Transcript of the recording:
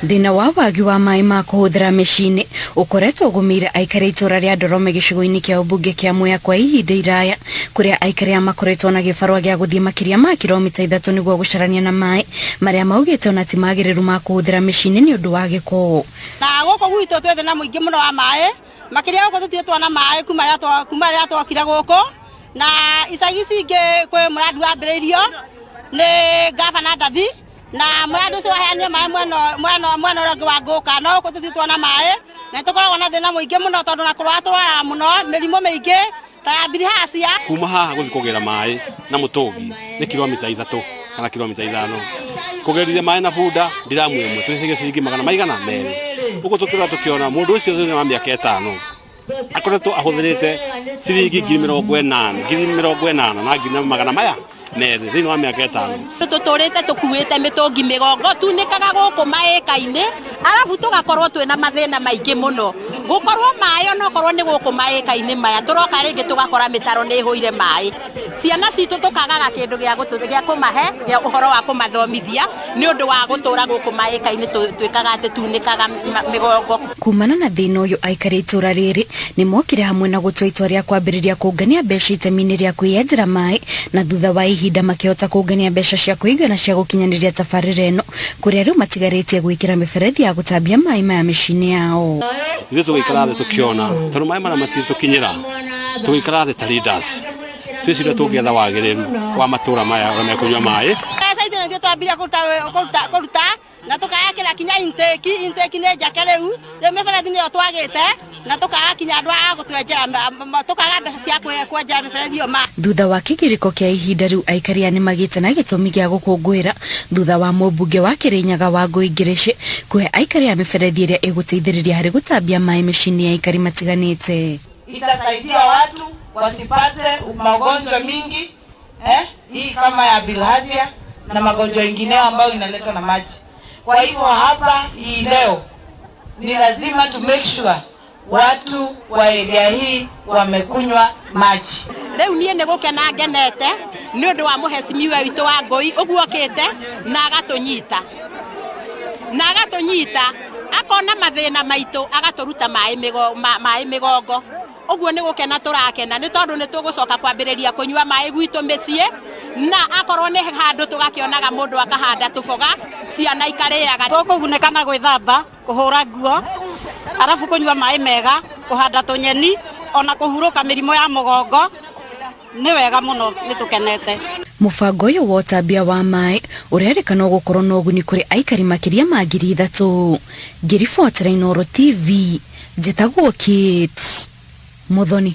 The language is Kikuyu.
Thĩna wa wagi wa maĩ ma kũhũthĩra mĩciĩ-inĩ ũkoretwo ũgũmĩire aikari a itũũra rĩa Ndorome gĩcigo-inĩ kĩa ũmbunge kĩa Mwea kwa ihinda iraya, kũrĩa aikari aya makoretwo na gĩbarũa gĩa gũthiĩ makĩria ma kiromita ithatũ nĩguo gũcarania na maĩ marĩa maugĩte ona ti magĩrĩru ma kũhũthĩra mĩciĩ-inĩ nĩ ũndũ wa gĩko. Na gũkũ gwitũ twĩ thĩna mũingĩ mũno wa maĩ, makĩria gũkũ tũtirĩ tuona maĩ kuma rĩrĩa twokire gũkũ, na icagi ici ingĩ kwĩ mũrandi wambĩrĩirio nĩ ngabana Ndathi, na mũrandi ũcio waheanire maĩ mwena ũrĩa ũngĩ wa Ngũka, no gũkũ tũtirĩ tuona maĩ, na nĩ tũkoragwo na thĩna mũingĩ mũno tondũ na kũrwara tũrwaraga mũno mĩrimũ mĩingĩ ta ya bilharzia. Kuma haha gũthiĩ kũgĩra maĩ na mũtũngi nĩ kilomita 3 kana kilomita 5. Kũgerithia maĩ na bunda ndiramu ĩmwe tũrĩcagia ciringi magana maigana merĩ. Ũguo tũkĩrora tũkĩona mũndũ ũcio thĩinĩ wa mĩaka 5 akoretwo ahũthĩrĩte ciringi 80,000, 80,000 na ngiri na magana maya merĩ thĩinĩ wa mĩaka 5. Tũtũrĩte tũkuĩte mĩtũngi mĩgongo tunĩkaga gũkũ maĩka-inĩ, arabu tũgakorwo twĩna mathĩna maingĩ mũno. Gũkorwo maĩ onokorwo nĩ gũkũ maĩka-inĩ maya, tũroka rĩngĩ tũgakora mĩtaro nĩ ĩhũire maĩ. Ciana citũ tũkagaga kĩndũ gĩa kũmahe, gĩa ũhoro wa kũmathomithia, nĩ ũndũ wa gũtũra gũkũ maĩka-inĩ twĩkaga atĩ tunĩkaga mĩgongo. Kumana na thĩna ũyũ aikari a itũũra rĩrĩ nĩ mokire hamwe na gũtua itua rĩa kwambĩrĩria kũngania mbeca itemi-inĩ rĩa kwĩyenjera maĩ, na thutha wa ihinda makĩhota kũngania mbeca cia kũigana cia gũkinyanĩria tabarĩra ĩno, kũrĩa rĩu matigarĩtie gwĩkĩra mĩberethi ya gũtambia maĩ maya mĩciĩ-inĩ yao. Ithuĩ tũgĩikara thĩ tũkĩona tondũ maĩ marĩa matirĩtũkinyĩra, tũgĩikara thĩ ta leaders twĩciria tũngĩetha wagĩrĩru wa matũra maya ũrĩa mekũnyua maĩ. Mbeca itũ nĩithuĩ twambirie kũruta na tũkayakĩra kinya intake, intake nĩ njake rĩu, rĩu mĩberethi nĩyo twagĩte na tũkaga kinya andũ a gũtwenjera, tũkaga mbeca cia kwenjera mĩberethi ĩyo maĩ. Thutha wa kĩgirĩko kĩa ihinda rĩu aikari aya nĩmagĩte na gĩtũmi gĩa gũkũngũĩra thutha wa mũmbunge wa Kĩrĩnyaga Wangũi Ngĩrĩcĩ kũhe aikari aya mĩberethi ĩrĩa ĩgũteithĩrĩria harĩ gũtambia maĩ mĩciĩ-inĩ ya aikari matiganĩte. Itasaidia watu wasipate magonjwa mingi, hii kama ya bilharzia na magonjwa mengineo ambayo inaletwa na maji. Kwa hivyo hapa hii leo ni lazima to make sure watu wa area hii wamekunywa maji. Rĩu niĩ nĩ gũkena ngenete nĩ ũndũ wa mũhecimiwa witũ wa Ngũi ũguo okĩte na agatũnyita. Na agatũnyita, akona mathĩna maitũ, agatũruta maĩ mĩgongo. Ũguo nĩ gũkena tũrakena nĩ tondũ nĩ tũgũcoka kwambĩrĩria kũnyua maĩ gwitũ mĩciĩ, na akorwo nĩ handũ tũgakĩonaga mũndũ akahanda tũboga, ciana ikarĩaga. Tũkũgunĩka na gwĩthamba, kũhũra nguo, arabu kũnyua maĩ mega, kũhanda tũnyeni, ona kũhurũka mĩrimũ ya mũgongo. Nĩ wega mũno, nĩ tũkenete. Mũbango ũyũ wa ũtambia wa maĩ ũrerĩkana gũkorwo na ũguni kũrĩ aikari makĩria ma 3,000. Ngĩribotera Inooro TV, njĩtagwo Kate Muthoni.